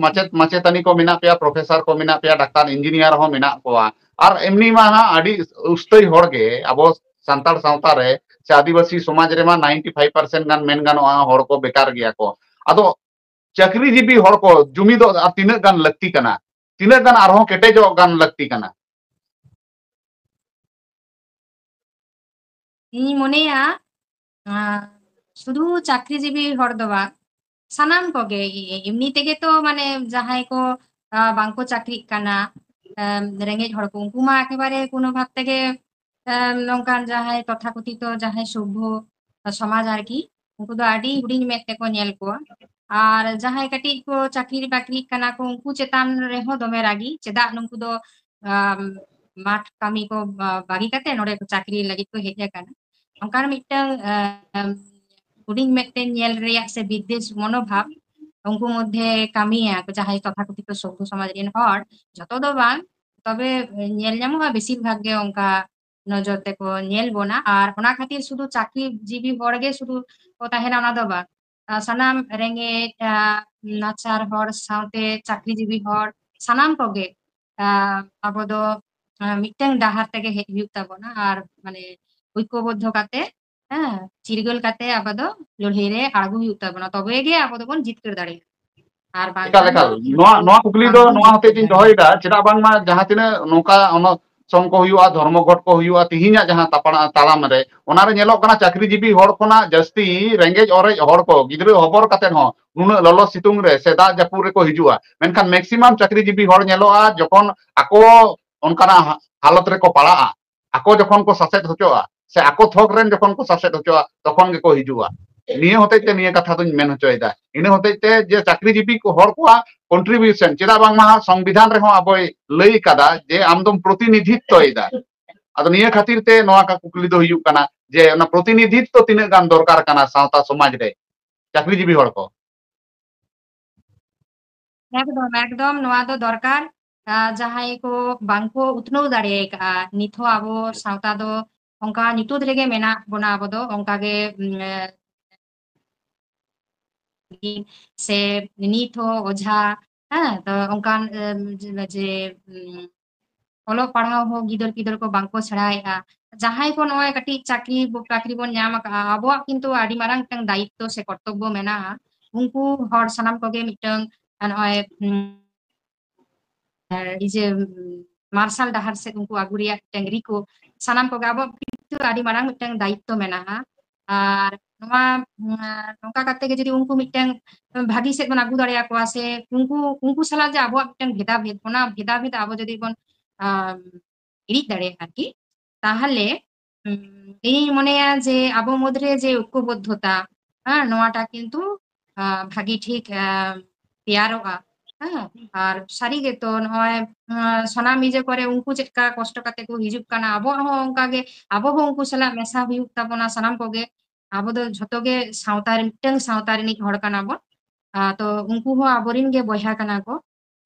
ᱢᱟᱪᱮᱫ ᱢᱟᱪᱮᱛᱟᱹᱱᱤ ᱠᱚ ᱢᱮᱱᱟᱜ ᱯᱮᱭᱟ, ᱯᱨᱚᱯᱷᱮᱥᱚᱨ ᱠᱚ ᱢᱮᱱᱟᱜ ᱯᱮᱭᱟ, ᱰᱟᱠᱛᱟᱨ ᱤᱧᱡᱤᱱᱤᱭᱟᱨ ᱦᱚᱸ ᱢᱮᱱᱟᱜ ᱠᱚᱣᱟ᱾ ᱟᱨ ᱮᱢᱱᱤ ᱢᱟ ᱦᱟᱸᱜ ᱟᱹᱰᱤ ᱩᱥᱛᱟᱹᱭ ᱦᱚᱲ ᱜᱮ ᱟᱵᱚ ᱥᱟᱱᱛᱟᱲ ᱥᱟᱶᱛᱟ ᱨᱮ ᱥᱮ ᱟᱹᱫᱤᱵᱟᱹᱥᱤ ᱥᱚᱢᱟᱡᱽ ᱨᱮᱢᱟ ninety five percent ᱜᱟᱱ ᱢᱮᱱ ᱜᱟᱱᱚᱜᱼᱟ ᱦᱚᱲ ᱠᱚ ᱵᱮᱠᱟᱨ ᱜᱮᱭᱟ ᱠᱚ᱾ ᱟᱫᱚ ᱪᱟᱹᱠᱨᱤ ᱡᱤᱵᱤ ᱦᱚᱲ ᱠᱚ ᱡᱩᱢᱤᱫᱚᱜ ᱟᱨ ᱛᱤᱱᱟᱹᱜ ᱜᱟᱱ ᱞᱟᱹᱠᱛᱤ ᱠᱟᱱᱟ? ᱛᱤᱱᱟᱹᱜ ᱜᱟᱱ ᱟᱨᱦᱚᱸ ᱠᱮᱴᱮᱡᱚᱜ ᱜᱟᱱ ᱞᱟᱹᱠᱛᱤ ᱠᱟᱱᱟ? ᱤᱧ ᱢᱚᱱᱮᱭᱟ, ᱟᱸ, ᱥᱩᱫᱷᱩ ᱪᱟᱹᱠᱨᱤᱡᱤᱵᱤ ᱦᱚᱲ ᱫᱚ ᱵᱟᱝ, ᱥᱟᱱᱟᱢ ᱠᱚᱜᱮ, ᱮ-, ᱮᱢᱱᱤ ᱛᱮᱜᱮ ᱛᱚ ᱢᱟᱱᱮ ᱡᱟᱦᱟᱸᱭ ᱠᱚ, ᱟ, ᱵᱟᱝᱠᱚ ᱪᱟᱹᱠᱨᱤᱜ ᱠᱟᱱᱟ, ᱮᱢ, ᱨᱮᱸᱜᱮᱡ ᱦᱚᱲ ᱠᱚ, ᱩᱱᱠᱩ ᱢᱟ ᱮᱠᱮᱵᱟᱨᱮ ᱠᱳᱱᱳ ᱵᱷᱟᱵ ᱛᱮᱜᱮ, ᱮᱢ, ᱱᱚᱝᱠᱟᱱ ᱡᱟᱦᱟᱸᱭ ᱛᱚᱛᱷᱟᱠᱚᱛᱷᱤᱛᱚ ᱡᱟᱦᱟᱸᱭ ᱥᱚᱵᱽᱵᱷᱚ ᱥᱚᱢᱟᱡᱽ ᱟᱨᱠᱤ, ᱩᱱᱠᱩ ᱫᱚ ᱟᱹᱰᱤ ᱦᱩᱰᱤᱧ ᱢᱮᱫ ᱛᱮᱠᱚ ᱧᱮᱞ ᱠᱚᱣᱟ᱾ ᱟᱨ ᱡᱟᱦᱟᱸᱭ ᱠᱟᱹᱴᱤᱡ ᱠᱚ ᱪᱟᱹᱠᱨᱤ ᱵᱟᱹᱠᱨᱤᱜ ᱠᱟᱱᱟ ᱠᱚ, ᱩᱱᱠᱩ ᱪᱮᱛᱟᱱ ᱨᱮᱦᱚᱸ ᱫᱚᱢᱮ ᱨᱟᱹᱜᱤ, ᱪᱮᱫᱟᱜ ᱱᱩᱠᱩ ᱫᱚ, ᱟᱢ, ᱢᱟᱴᱷ ᱠᱟᱹᱢᱤ ᱠᱚ ᱵᱟ-, ᱵᱟᱹᱜᱤ ᱠᱟᱛᱮ ᱱᱚᱰᱮ ᱠᱚ ᱪᱟᱹᱠᱨᱤ ᱞᱟᱹᱜᱤᱫ ᱠᱚ ᱦᱮᱡ ᱟᱠᱟᱱᱟ᱾ ᱚᱱᱠᱟᱱ ᱢᱤᱫᱴᱟᱝ, ᱟᱢ, ᱦᱩᱰᱤᱧ ᱢᱮᱫ ᱛᱮ ᱧᱮᱞ ᱨᱮᱭᱟᱜ ᱥᱮ ᱵᱤᱫᱽᱫᱮᱥ ᱢᱚᱱᱳᱵᱷᱟᱵ, ᱩᱱᱠᱩ ᱢᱚᱫᱽᱫᱷᱮ ᱠᱟᱹᱢᱤᱭᱟ ᱠᱚ ᱡᱟᱦᱟᱸᱭ ᱛᱚᱛᱷᱟᱠᱚᱛᱷᱤᱛᱚ ᱥᱚᱵᱽᱫᱷᱚ ᱥᱚᱢᱟᱡᱽ ᱨᱮᱱ ᱦᱚᱲ, ᱡᱚᱛᱚ ᱫᱚ ᱵᱟᱝ, ᱛᱚᱵᱮ ᱧᱮᱞ ᱧᱟᱢᱚᱜᱼᱟ ᱵᱮᱥᱤᱨ ᱵᱷᱟᱜᱽ ᱜᱮ ᱚᱱᱠᱟ ᱱᱚᱡᱚᱨ ᱛᱮᱠᱚ ᱧᱮᱞ ᱵᱚᱱᱟ᱾ ᱟᱨ ᱚᱱᱟ ᱠᱷᱟᱹᱛᱤᱨ ᱥᱩᱫᱷᱩ ᱪᱟᱹᱠᱨᱤ ᱡᱤᱵᱤ ᱦᱚᱲ ᱜᱮ ᱥᱩᱫᱷᱩ ᱠᱚ ᱛᱟᱦᱮᱱᱟ, ᱚᱱᱟ ᱫᱚ ᱵᱟᱝ᱾ ᱟᱨ ᱥᱟᱱᱟᱢ ᱨᱮᱸᱜᱮᱡ, ᱟᱨ ᱱᱟᱪᱟᱨ ᱦᱚᱲ ᱥᱟᱶᱛᱮ ᱪᱟᱹᱠᱨᱤ ᱡᱤᱵᱤ ᱦᱚᱲ, ᱥᱟᱱᱟᱢ ᱠᱚᱜᱮ, ᱟᱨ ᱟᱵᱚ ᱫᱚ, ᱟᱨ ᱢᱤᱫᱴᱟᱝ ᱰᱟᱦᱟᱨ ᱛᱮᱜᱮ ᱦᱮᱡ ᱦᱩᱭᱩᱜ ᱛᱟᱵᱚᱱᱟ᱾ ᱟᱨ ᱢᱟᱱᱮ ᱳᱭᱠᱚᱵᱚᱫᱽᱫᱷᱚ ᱠᱟᱛᱮ, ᱦᱮᱸ, ᱪᱤᱨᱜᱟᱹᱞ ᱠᱟᱛᱮ ᱟᱵᱚ ᱫᱚ ᱞᱟᱹᱲᱦᱟᱹᱭ ᱨᱮ ᱟᱬᱜᱚ ᱦᱩᱭᱩᱜ ᱛᱟᱵᱚᱱᱟ, ᱛᱚᱵᱮ ᱜᱮ ᱟᱵᱚ ᱫᱚᱵᱚᱱ ᱡᱤᱛᱠᱟᱹᱨ ᱫᱟᱲᱮᱭᱟᱜᱼᱟ᱾ ᱟᱨ ᱮᱠᱟᱞ, ᱵᱟᱝᱠᱷᱟᱱ ᱫᱚ ᱮᱠᱟᱞ᱾ ᱱᱚᱣᱟ, ᱱᱚᱣᱟ ᱠᱩᱠᱞᱤ ᱫᱚ ᱵᱟᱝᱵᱚᱱ ᱱᱚᱣᱟ ᱦᱚᱛᱮᱡ ᱡᱤᱛᱠᱟᱹᱨ ᱛᱤᱧ ᱫᱟᱲᱮᱭᱟᱜᱼᱟ᱾ ᱫᱚᱦᱚᱭᱮᱫᱟ, ᱪᱮᱫᱟᱜ ᱵᱟᱝᱢᱟ ᱡᱟᱦᱟᱸ ᱛᱤᱱᱟᱹᱜ ᱱᱚᱝᱠᱟ ᱚᱱᱚᱥᱚᱱ ᱠᱚ ᱦᱩᱭᱩᱜᱼᱟ, ᱫᱷᱚᱨᱢᱚ ᱜᱷᱚᱴ ᱠᱚ ᱦᱩᱭᱩᱜᱼᱟ, ᱛᱤᱦᱤᱧᱟᱜ ᱡᱟᱦᱟᱸ ᱛᱟᱯᱟᱲᱟ-, ᱛᱟᱲᱟᱢ ᱨᱮ, ᱚᱱᱟ ᱨᱮ ᱧᱮᱞᱚᱜ ᱠᱟᱱᱟ ᱪᱟᱹᱠᱨᱤ ᱡᱤᱵᱤ ᱦᱚᱲ ᱠᱷᱚᱱᱟᱜ ᱡᱟᱹᱥᱛᱤ ᱨᱮᱸᱜᱮᱡ ᱚᱨᱮᱡ ᱦᱚᱲ ᱠᱚ, ᱜᱤᱫᱽᱨᱟᱹ ᱦᱚᱵᱚᱨ ᱠᱟᱛᱮ ᱦᱚᱸ ᱱᱩᱱᱟᱹᱜ ᱞᱚᱞᱚ ᱥᱤᱛᱩᱝ ᱨᱮ ᱥᱮ ᱫᱟᱜ ᱡᱟᱹᱯᱩᱫ ᱨᱮᱠᱚ ᱦᱤᱡᱩᱜᱼᱟ᱾ ᱢᱮᱱᱠᱷᱟᱱ maximum ᱪᱟᱹᱠᱨᱤ ᱡᱤᱵᱤ ᱦᱚᱲ ᱧᱮᱞᱚᱜᱼᱟ ᱡᱚᱠᱷᱚᱱ ᱟᱠᱚ ᱚᱱᱠᱟᱱᱟᱜ ᱦᱟ-, ᱦᱟᱞᱚᱛ ᱨᱮᱠᱚ ᱯᱟᱲᱟᱜᱼᱟ, ᱟᱠᱚ ᱡᱚᱠᱷᱚᱱ ᱠᱚ ᱥᱟᱥᱮᱛ ᱦᱚᱪᱚᱜᱼᱟ ᱥᱮ ᱟᱠᱚ ᱛᱷᱚᱠ ᱨᱮᱱ ᱡᱚᱠᱷᱚᱱ ᱠᱚ ᱥᱟᱥᱮᱛ ᱦᱚᱪᱚᱜᱼᱟ, ᱛᱚᱠᱷᱚᱱ ᱜᱮᱠᱚ ᱦᱤᱡᱩᱜᱼᱟ᱾ ᱱᱤᱭᱟᱹ ᱦᱚᱛᱮᱡ ᱛᱮ ᱱᱤᱭᱟᱹ ᱠᱟᱛᱷᱟ ᱫᱚᱧ ᱢᱮᱱ ᱦᱚᱪᱚᱭᱮᱫᱟ᱾ ᱤᱱᱟᱹ ᱦᱚᱛᱮᱡ ᱛᱮ ᱡᱮ ᱪᱟᱹᱠᱨᱤ ᱡᱤᱵᱤ ᱠᱚ ᱦᱚᱲ ᱠᱚᱣᱟᱜ contribution, ᱪᱮᱫᱟᱜ ᱵᱟᱝᱢᱟ ᱥᱚᱝᱵᱤᱫᱷᱟᱱ ᱨᱮᱦᱚᱸ ᱟᱵᱚᱭ ᱞᱟᱹᱭ ᱠᱟᱫᱟ ᱡᱮ ᱟᱢ ᱫᱚᱢ ᱯᱨᱚᱛᱤᱱᱤᱫᱷᱤᱛᱛᱚᱭᱮᱫᱟ᱾ ᱟᱫᱚ ᱱᱤᱭᱟᱹ ᱠᱷᱟᱹᱛᱤᱨ ᱛᱮ ᱱᱚᱣᱟ ᱠᱟ-, ᱠᱩᱠᱞᱤ ᱫᱚ ᱦᱩᱭᱩᱜ ᱠᱟᱱᱟ ᱡᱮ ᱚᱱᱟ ᱯᱨᱚᱛᱤᱱᱤᱫᱷᱤᱛᱛᱚ ᱛᱤᱱᱟᱹᱜ ᱜᱟᱱ ᱫᱚᱨᱠᱟᱨ ᱠᱟᱱᱟ ᱥᱟᱶᱛᱟ ᱥᱚᱢᱟᱡᱽ ᱨᱮ ᱪᱟᱹᱠᱨᱤ ᱡᱤᱵᱤ ᱦᱚᱲ ᱠᱚ? ᱮᱠᱫᱚᱢ, ᱮᱠᱫᱚᱢ ᱱᱚᱣᱟ ᱫᱚ ᱫᱚᱨᱠᱟᱨ᱾ ᱟᱨ ᱡᱟᱦᱟᱸᱭ ᱠᱚ ᱵᱟᱝᱠᱚ ᱩᱛᱱᱟᱹᱣ ᱫᱟᱲᱮ ᱟᱠᱟᱫᱼᱟ, ᱱᱤᱛ ᱦᱚᱸ ᱟᱵᱚ ᱥᱟᱶᱛᱟ ᱫᱚ ᱚᱱᱠᱟ ᱧᱩᱛᱟᱹᱛ ᱨᱮᱜᱮ ᱢᱮᱱᱟᱜ ᱵᱚᱱᱟ᱾ ᱟᱵᱚ ᱫᱚ ᱚᱱᱠᱟ ᱜᱮ, ᱩᱢ, ᱥᱮ ᱱᱤᱛ ᱦᱚᱸ ᱚᱡᱷᱟ, ᱦᱮᱸ, ᱛᱚ ᱚᱱᱠᱟᱱ, ᱮᱢ, ᱡᱮ, ᱡᱮ, ᱩᱢ, ᱚᱞᱚᱜ ᱯᱟᱲᱦᱟᱣ ᱦᱚᱸ ᱜᱤᱫᱟᱹᱨ ᱯᱤᱫᱟᱹᱨ ᱠᱚ ᱵᱟᱝᱠᱚ ᱥᱮᱬᱟᱭᱮᱫᱼᱟ᱾ ᱡᱟᱦᱟᱸᱭ ᱠᱚ ᱱᱚᱜᱼᱚᱭ ᱠᱟᱹᱴᱤᱡ ᱪᱟᱹᱠᱨᱤ ᱵᱚ-, ᱪᱟᱹᱠᱨᱤ ᱵᱚᱱ ᱧᱟᱢ ᱟᱠᱟᱫᱼᱟ, ᱟᱵᱚᱣᱟᱜ ᱠᱤᱱᱛᱩ ᱟᱹᱰᱤ ᱢᱟᱨᱟᱝ ᱢᱤᱫᱴᱟᱝ ᱫᱟᱭᱤᱛᱛᱚ ᱥᱮ ᱠᱚᱨᱛᱚᱵᱵᱚ ᱢᱮᱱᱟᱜᱼᱟ᱾ ᱩᱱᱠᱩ ᱦᱚᱲ ᱥᱟᱱᱟᱢ ᱠᱚᱜᱮ ᱢᱤᱫᱴᱟᱝ ᱱᱚᱜᱼᱚᱭ, ᱩᱢ, ᱤᱭᱟᱹ, ᱢᱟᱨᱥᱟᱞ ᱰᱟᱦᱟᱨ ᱥᱮᱫ ᱩᱱᱠᱩ ᱟᱹᱜᱩ ᱨᱮᱭᱟᱜ ᱢᱤᱫᱴᱟᱝ ᱨᱤᱠᱟᱹ ᱥᱟᱱᱟᱢ ᱠᱚᱜᱮ ᱟᱵᱚᱣᱟᱜ ᱠᱤᱱᱛᱩ ᱟᱹᱰᱤ ᱢᱟᱨᱟᱝ ᱢᱤᱫᱴᱟᱝ ᱫᱟᱭᱤᱛᱛᱚ ᱢᱮᱱᱟᱜᱼᱟ᱾ ᱟᱨ ᱱᱚᱣᱟ, ᱩᱸ, ᱱᱚᱝᱠᱟ ᱠᱟᱛᱮ ᱜᱮ ᱡᱩᱫᱤ ᱩᱱᱠᱩ ᱢᱤᱫᱴᱟᱝ ᱵᱷᱟᱹᱜᱤ ᱥᱮᱫ ᱵᱚᱱ ᱟᱹᱜᱩ ᱫᱟᱲᱮᱭᱟᱠᱚᱣᱟ ᱥᱮ ᱩᱱᱠᱩ, ᱩᱱᱠᱩ ᱥᱟᱞᱟᱜ ᱡᱮ ᱟᱵᱚᱣᱟᱜ ᱢᱤᱫᱴᱟᱝ ᱵᱷᱮᱫᱟᱵᱷᱮᱫ, ᱚᱱᱟ ᱵᱷᱮᱫᱟᱵᱷᱮᱫ ᱟᱵᱚ ᱡᱩᱫᱤ ᱵᱚᱱ, ᱟᱢ, ᱦᱤᱲᱤᱧ ᱫᱟᱲᱮᱭᱟᱜᱼᱟ ᱟᱨᱠᱤ, ᱛᱟᱦᱚᱞᱮ, ᱩᱸ, ᱤᱧᱤᱧ ᱢᱚᱱᱮᱭᱟ ᱡᱮ ᱟᱵᱚ ᱢᱩᱫᱽᱨᱮ ᱡᱮ ᱳᱭᱠᱚᱵᱚᱫᱽᱫᱷᱚᱛᱟ, ᱦᱮᱸ, ᱱᱚᱣᱟᱴᱟᱜ ᱠᱤᱱᱛᱩ, ᱟᱸ, ᱵᱷᱟᱹᱜᱤ ᱴᱷᱤᱠ, ᱟᱸ, ᱛᱮᱭᱟᱨᱚᱜᱼᱟ᱾ ᱦᱮᱸ, ᱟᱨ ᱥᱟᱹᱨᱤ ᱜᱮᱛᱚ ᱱᱚᱜᱼᱚᱭ, ᱟᱸ, ᱥᱟᱱᱟᱢ ᱤᱭᱟᱹ ᱠᱚᱨᱮ ᱩᱱᱠᱩ ᱪᱮᱫ ᱞᱮᱠᱟ ᱠᱚᱥᱴᱚ ᱠᱟᱛᱮ ᱠᱚ ᱦᱤᱡᱩᱜ ᱠᱟᱱᱟ, ᱟᱵᱚᱣᱟᱜ ᱦᱚᱸ ᱚᱱᱠᱟ ᱜᱮ, ᱟᱵᱚ ᱦᱚᱸ ᱩᱱᱠᱩ ᱥᱟᱞᱟᱜ ᱢᱮᱥᱟ ᱦᱩᱭᱩᱜ ᱛᱟᱵᱚᱱᱟ ᱥᱟᱱᱟᱢ ᱠᱚᱜᱮ᱾ ᱟᱵᱚ ᱫᱚ ᱡᱷᱚᱛᱚ ᱜᱮ ᱥᱟᱶᱛᱟ ᱨᱮ, ᱢᱤᱫᱴᱟᱝ ᱥᱟᱶᱛᱟ ᱨᱤᱱᱤᱡ ᱦᱚᱲ ᱠᱟᱱᱟ ᱵᱚᱱ᱾ ᱟᱨ ᱛᱚ ᱩᱱᱠᱩ ᱦᱚᱸ ᱟᱵᱚᱨᱤᱱ ᱜᱮ ᱵᱚᱭᱦᱟ ᱠᱟᱱᱟ ᱠᱚ᱾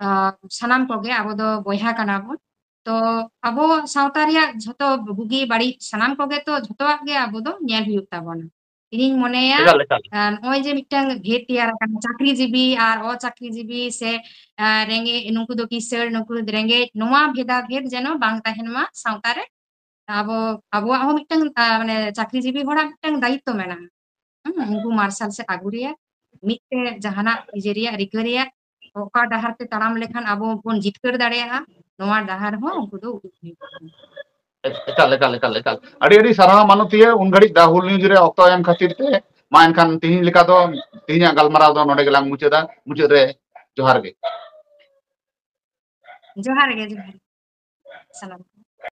ᱟᱨ ᱥᱟᱱᱟᱢ ᱠᱚᱜᱮ ᱟᱵᱚ ᱫᱚ ᱵᱚᱭᱦᱟ ᱠᱟᱱᱟ ᱵᱚᱱ᱾ ᱛᱚ ᱟᱵᱚ ᱥᱟᱶᱛᱟ ᱨᱮᱭᱟᱜ ᱡᱷᱚᱛᱚ ᱵᱩᱜᱤ ᱵᱟᱹᱲᱤᱡ ᱥᱟᱱᱟᱢ ᱠᱚᱜᱮ ᱛᱚ ᱡᱷᱚᱛᱚᱣᱟᱜ ᱜᱮ ᱟᱵᱚ ᱫᱚ ᱧᱮᱞ ᱦᱩᱭᱩᱜ ᱛᱟᱵᱚᱱᱟ᱾ ᱤᱧᱤᱧ ᱢᱚᱱᱮᱭᱟ, ᱮᱠᱟᱞ ᱮᱠᱟᱞ ᱟᱨ ᱱᱚᱜᱼᱚᱭ ᱡᱮ ᱢᱤᱫᱴᱟᱝ ᱵᱷᱮᱫ ᱛᱮᱭᱟᱨ ᱟᱠᱟᱱᱟ, ᱪᱟᱹᱠᱨᱤᱡᱤᱵᱤ ᱟᱨ ᱚᱪᱟᱹᱠᱨᱤᱡᱤᱵᱤ ᱥᱮ, ᱟᱨ ᱨᱮᱸᱜᱮᱡ, ᱱᱩᱠᱩ ᱫᱚ ᱠᱤᱥᱟᱹᱬ, ᱱᱩᱠᱩ ᱫᱚ ᱨᱮᱸᱜᱮᱡ, ᱱᱚᱣᱟ ᱵᱷᱮᱫᱟ ᱵᱷᱮᱫ ᱡᱮᱱᱚ ᱵᱟᱝ ᱛᱟᱦᱮᱱ ᱢᱟ ᱥᱟᱶᱛᱟ ᱨᱮ᱾ ᱟᱵᱚ, ᱟᱵᱚᱣᱟᱜ ᱦᱚᱸ ᱢᱤᱫᱴᱟᱝ, ᱟᱨ, ᱢᱟᱱᱮ, ᱪᱟᱹᱠᱨᱤᱡᱤᱵᱤ ᱦᱚᱲᱟᱜ ᱢᱤᱫᱴᱟᱝ ᱫᱟᱭᱤᱛᱛᱚ ᱢᱮᱱᱟᱜᱼᱟ᱾ ᱦᱩᱸ, ᱩᱱᱠᱩ ᱢᱟᱨᱥᱟᱞ ᱥᱮᱫ ᱟᱹᱜᱩ ᱨᱮᱭᱟᱜ, ᱢᱤᱫ ᱛᱮ ᱡᱟᱦᱟᱱᱟᱜ ᱤᱭᱟᱹ ᱨᱮᱭᱟᱜ, ᱨᱤᱠᱟᱹ ᱨᱮᱭᱟᱜ, ᱚᱠᱟ ᱰᱟᱦᱟᱨ ᱛᱮ ᱛᱟᱲᱟᱢ ᱞᱮᱠᱷᱟᱱ ᱟᱵᱚ ᱵᱚᱱ ᱡᱤᱛᱠᱟᱹᱨ ᱫᱟᱲᱮᱭᱟᱜᱼᱟ, ᱱᱚᱣᱟ ᱰᱟᱦᱟᱨ ᱦᱚᱸ ᱩᱱᱠᱩ ᱫᱚ ᱩᱫᱩᱜ ᱦᱩᱭᱩᱜ ᱛᱟᱵᱚᱱᱟ᱾ ᱮᱠᱟᱞ, ᱮᱠᱟᱞ, ᱮᱠᱟᱞ, ᱮᱠᱟᱞ᱾ ᱟᱹᱰᱤ, ᱟᱹᱰᱤ ᱥᱟᱨᱦᱟᱣ ᱢᱟᱱᱚᱛᱤᱭᱟᱹ, ᱩᱱ ᱜᱷᱟᱹᱲᱤᱡ ᱫᱟ ᱦᱩᱞ ᱱᱤᱭᱩᱡᱽ ᱨᱮ ᱚᱠᱛᱚ ᱮᱢ ᱠᱷᱟᱹᱛᱤᱨ ᱛᱮ᱾ ᱢᱟ ᱮᱱᱠᱷᱟᱱ ᱛᱤᱦᱤᱧ ᱞᱮᱠᱟ ᱫᱚ, ᱛᱤᱦᱤᱧᱟᱜ ᱜᱟᱞᱢᱟᱨᱟᱣ ᱫᱚ ᱱᱚᱰᱮ ᱜᱮᱞᱟᱝ ᱢᱩᱪᱟᱹᱫᱟ᱾ ᱢᱩᱪᱟᱹᱫ ᱨᱮ ᱡᱚᱦᱟᱨ ᱜᱮ᱾ ᱡᱚᱦᱟᱨ ᱜᱮ, ᱡᱚᱦᱟᱨ᱾ ᱥᱟᱱᱟᱢ᱾